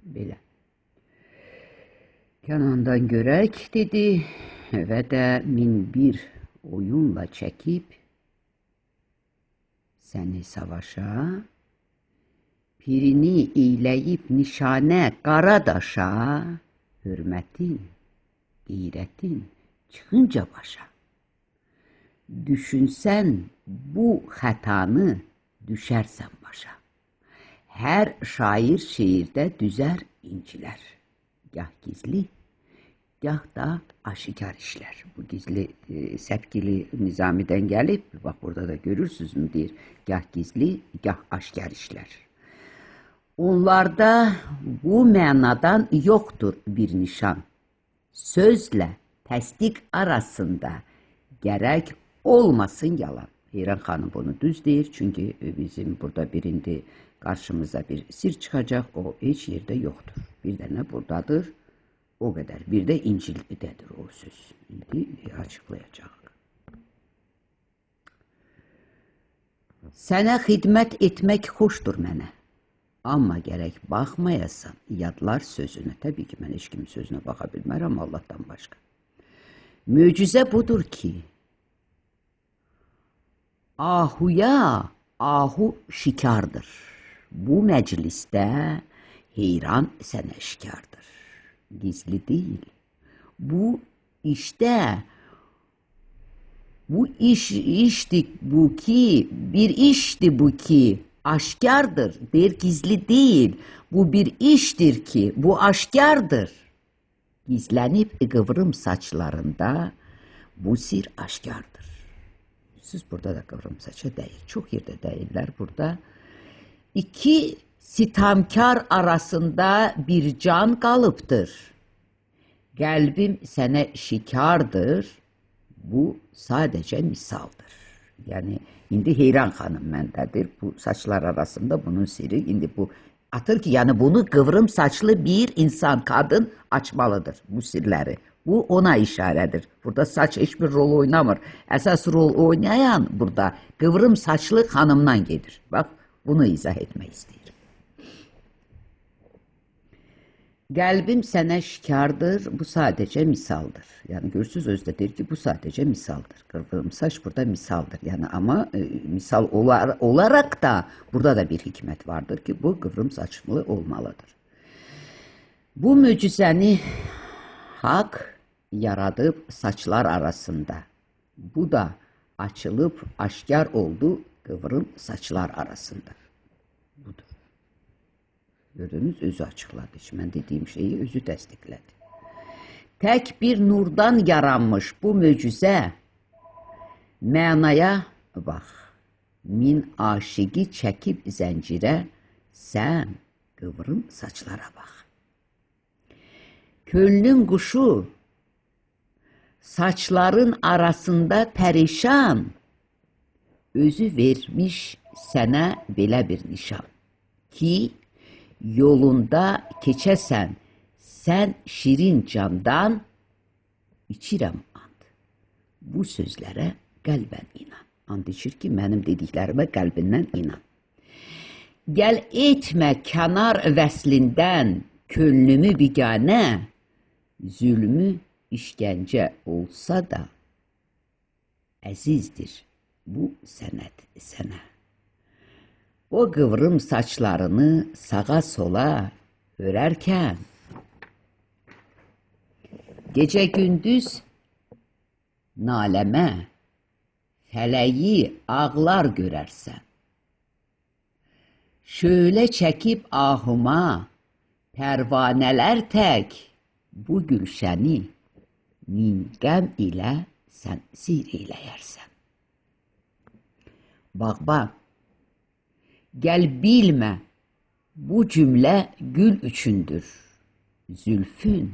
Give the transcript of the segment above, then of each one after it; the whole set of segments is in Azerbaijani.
Belə. Kənandan görək dedi və də 1001 oyunla çəkib səni savaşa, pirini eyləyib nişanə qara daşa, hörmətin, qeyrətin çıxınca başa. Düşünsən bu xətanı, düşərsən başa. Hər şair şeirdə düzər incilər. Gah gizli, gah da aşikar işlər. Bu gizli səpkili Nizamidən gəlib. Bax, burada da görürsünüzmü deyir. Gah gizli, gah aşkar işlər. Onlarda bu mənadan yoxdur bir nişan. Sözlə təsdiq arasında gərək olmasın yalan. Heyran xanım bunu düz deyir. Çünki bizim burada birindi qarşımıza bir sir çıxacaq. O heç yerdə yoxdur. Bir dənə buradadır. O qədər. Bir də İncildədir o söz. İndi açıqlayacaq. Sənə xidmət etmək xoşdur mənə. Amma gərək baxmayasan yadlar sözünə. Təbii ki, mən heç kimin sözünə baxa bilmərəm Allahdan başqa. Möcüzə budur ki, ahuya ahu şikardır. Bu məclisdə heyran sənə şikardır. Gizli deyil. Bu işdə, bu iş işdi bu ki, bir işdi bu ki, aşkardır. Deyir gizli deyil. Bu bir işdir ki, bu aşkardır. Gizlənib qıvrım saçlarında bu sir aşkardır. Siz burada da qıvrım saça deyil. Çox yerdə deyirlər burada. İki sitamkar arasında bir can qalıbdır. Qəlbim sənə şikardır. Bu sadəcə misaldır. Yəni, indi Heyran xanım məndədir. Bu saçlar arasında bunun siri. İndi bu atır ki, yəni bunu qıvrım saçlı bir insan, qadın açmalıdır bu sirləri. Bu ona işarədir. Burada saç heç bir rol oynamır. Əsas rol oynayan burada qıvrım saçlı xanımdan gedir. Bax, bunu izah etmək istəyirəm. Qəlbim sənə şikardır, bu sadəcə misaldır. Yəni, görürsünüz, özü də deyir ki, bu sadəcə misaldır. Qıvrım saç burada misaldır. Yəni, amma misal olaraq da burada da bir hikmət vardır ki, bu qıvrım saçlı olmalıdır. Bu möcüzəni Haqq yaradıb saçlar arasında. Bu da açılıb aşkar oldu qıvrım saçlar arasında. Budur. Gördünüz, özü açıqladı. Heç mən dediyim şeyi özü təsdiqlədi. Tək bir nurdan yaranmış bu möcüzə mənaya bax. Min aşiqi çəkib zəncirə, sən qıvrım saçlara bax. Könlün quşu saçların arasında pərişan, özü vermiş sənə belə bir nişan ki, yolunda keçəsən, sən şirin candan, içirəm and. Bu sözlərə qəlbən inan. And içir ki, mənim dediklərimə qəlbindən inan. Gəl etmə kənar vəslindən könlümü biganə, zülmü işgəncə olsa da əzizdir bu sənət sənə. O qıvrım saçlarını sağa sola örərkən, gecə gündüz naləmə, fələyi ağlar görərsən. Şölə çəkib ahıma, pərvanələr tək, bu gülşəni min qəm ilə sən seyr eyləyərsən. Bağban, gəl bilmə, bu cümlə gül üçündür. Zülfün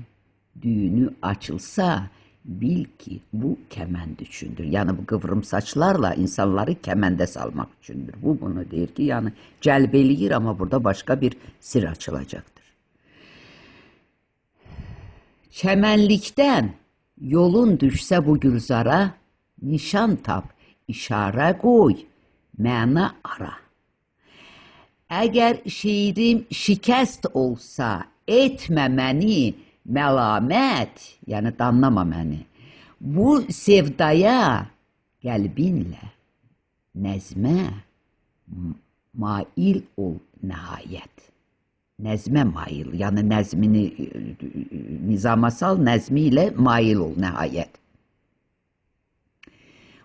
düyünü açılsa, bil ki, bu kəmənd üçündür. Yəni, bu qıvrım saçlarla insanları kəməndə salmaq üçündür. Bu, bunu deyir ki, yəni, cəlb eləyir, amma burada başqa bir sir açılacaqdır. Çəmənlikdən yolun düşsə bu gülzara, nişan tap, işarə qoy, məna ara. Əgər şeirim şikəst olsa, Etmə məni məlamət, yəni danlama məni. Bu sevdaya qəlbinlə, nəzmə mail ol nəhayət. Nəzmə mail, yəni nəzmini nizama sal, nəzmi ilə mail ol nəhayət.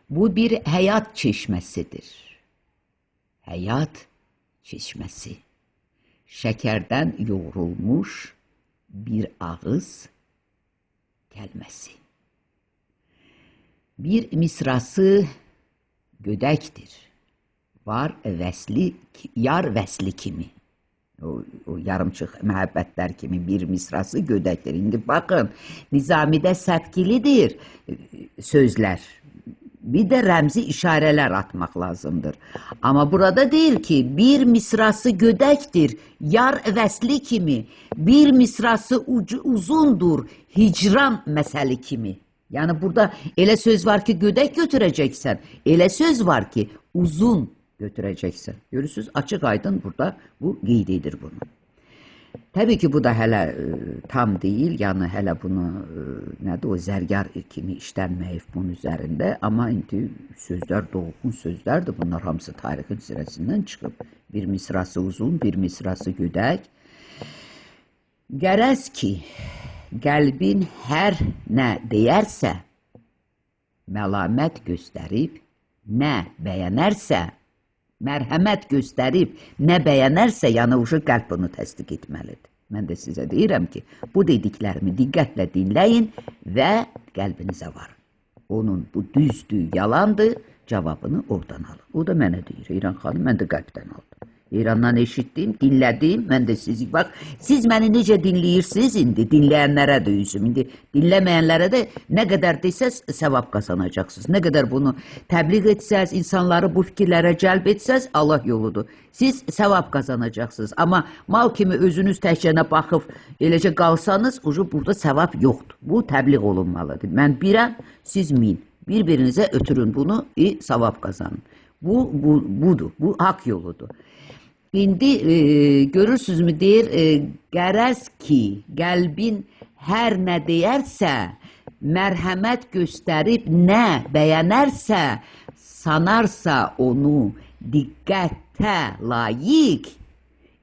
Bu bir həyat çeşməsidir. Həyat çeşməsi. Şəkərdən yoğrulmuş bir ağız kəlməsi. Bir misrası gödəkdir. Var vəsli, yar vəsli kimi. O yarımçıq məhəbbətlər kimi bir misrası gödəkdir. İndi baxın, Nizamidə səpkilidir sözlər. Bir də rəmzi işarələr atmaq lazımdır. Amma burada deyil ki, bir misrası gödəkdir, yar vəsli kimi, bir misrası uzundur, hicran məsəli kimi. Yəni burada elə söz var ki, gödək götürəcəksən, elə söz var ki, uzun götürəcəksən. Görürsünüz, açıq aydın burada bu qeyd edir bunu. Təbii ki, bu da hələ tam deyil, yəni hələ bunu nədir o zərgar kimi işlənməyib bunun üzərində, amma indi sözlər dolğun sözlərdir, bunlar hamısı tarixin sirəsindən çıxıb. Bir misrası uzun, bir misrası gödək. Qərəz ki, qəlbin hər nə deyərsə, məlamət göstərib, nə bəyənərsə, mərhəmət göstərib, nə bəyənərsə, yəni uşu qəlb bunu təsdiq etməlidir. Mən də sizə deyirəm ki, bu dediklərimi diqqətlə dinləyin və qəlbinizə varın. Onun bu düzdür, yalandır, cavabını oradan alın. O da mənə deyir, İran xanım, mən də qəlbdən aldım. İrandan eşitdim, dinlədim, mən də sizi, bax, siz məni necə dinləyirsiniz indi, dinləyənlərə də üzüm, indi dinləməyənlərə də nə qədər desəz səvab qazanacaqsınız, nə qədər bunu təbliğ etsəz, insanları bu fikirlərə cəlb etsəz, Allah yoludur. Siz səvab qazanacaqsınız, amma mal kimi özünüz təkcənə baxıb eləcə qalsanız, ucu burada səvab yoxdur. Bu təbliğ olunmalıdır. Mən birəm, siz min. Bir-birinizə ötürün bunu, savab qazanın. Bu budur, bu haqq yoludur. İndi görürsünüzmü deyir, qərəz ki, qəlbin hər nə deyərsə, mərhəmət göstərib nə bəyənərsə, sanarsa onu diqqətə layiq,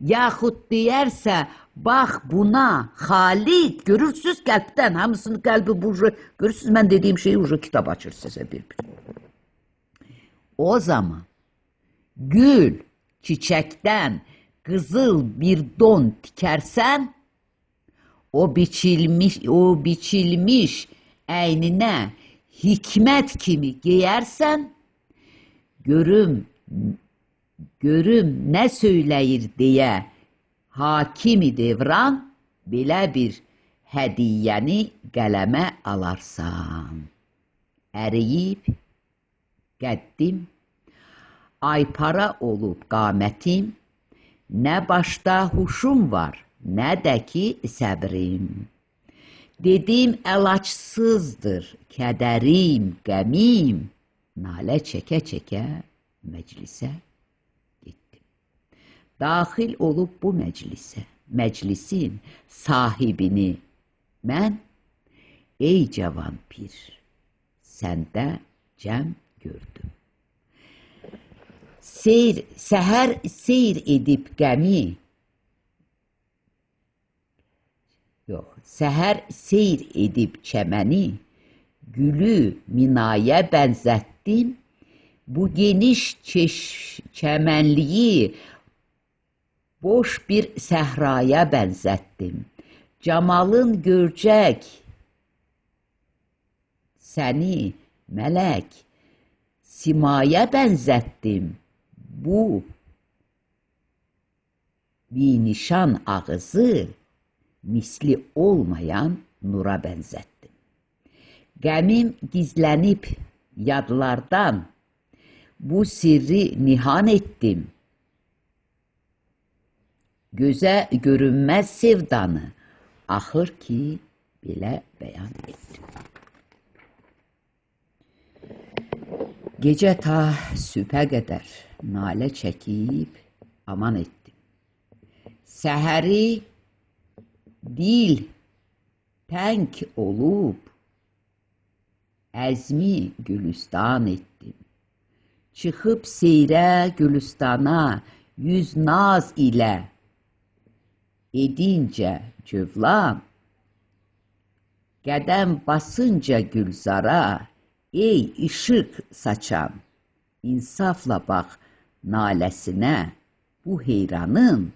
yaxud deyərsə, bax buna xaliq, görürsünüz qəlbdən, hamısının qəlbi bu, görürsünüz mən dediyim şeyi ucu kitab açır sizə bir-bir. O zaman gül, çiçəkdən qızıl bir don tikərsən, o biçilmiş əyninə hikmət kimi geyərsən, görüm nə söyləyir deyə hakimi devran belə bir hədiyyəni qələmə alarsan. Əriyib qəddim, aypara olub qamətim, nə başda huşum var, nə də ki səbrim. Dedim əlacsızdır kədərim, qəmim, nalə çəkə-çəkə məclisə getdim. Daxil olub bu məclisə, məclisin sahibini mən, ey cavan pir, səndə cəm gördüm. Səhər seyr edib qəmi, yox, səhər seyr edib çəməni, gülü minaya bənzətdim, bu geniş çəmənliyi boş bir səhraya bənzətdim. Camalın görcək səni mələk, simaya bənzətdim. Bu binişan ağızı misli olmayan nura bənzətdim. Qəmim gizlənib yadlardan, bu sirri nihan etdim. Gözə görünməz sevdanı axır ki belə bəyan etdim. Gecə ta sübhə qədər nalə çəkib aman etdim. Səhəri Dil təng olub, əzmi gülüstan etdim. Çıxıb seyrə gülüstana yüz naz ilə edincə cövlan, qədəm basınca gülzara, ey işıq saçan, insafla bax naləsinə bu heyranın,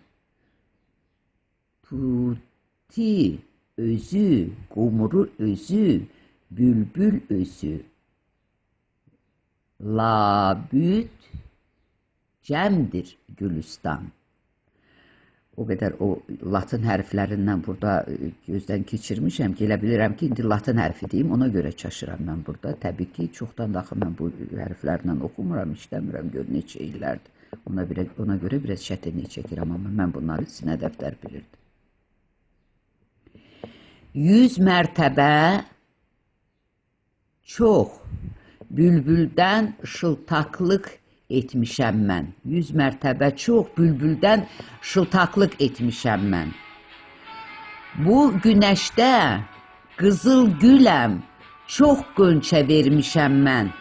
tuti özü, qumru özü, bülbül özü, labüd cəmdir gülüstan. O qədər o latın hərflərindən burada gözdən keçirmişəm ki, elə bilirəm ki, indi latın hərfi deyim, ona görə çaşıram mən burada. Təbii ki, çoxdan da axı mən bu hərflərlə oxumuram, işləmirəm, gör neçə illərdir. Ona görə biraz çətinlik çəkirəm, amma mən bunları sinə dəftər bilirdim. 100 mərtəbə çox bülbüldən şıltaqlıq etmişəm mən. 100 mərtəbə çox bülbüldən şıltaqlıq etmişəm mən. Bu günəşdə qızıl güləm, çox qönçə vermişəm mən.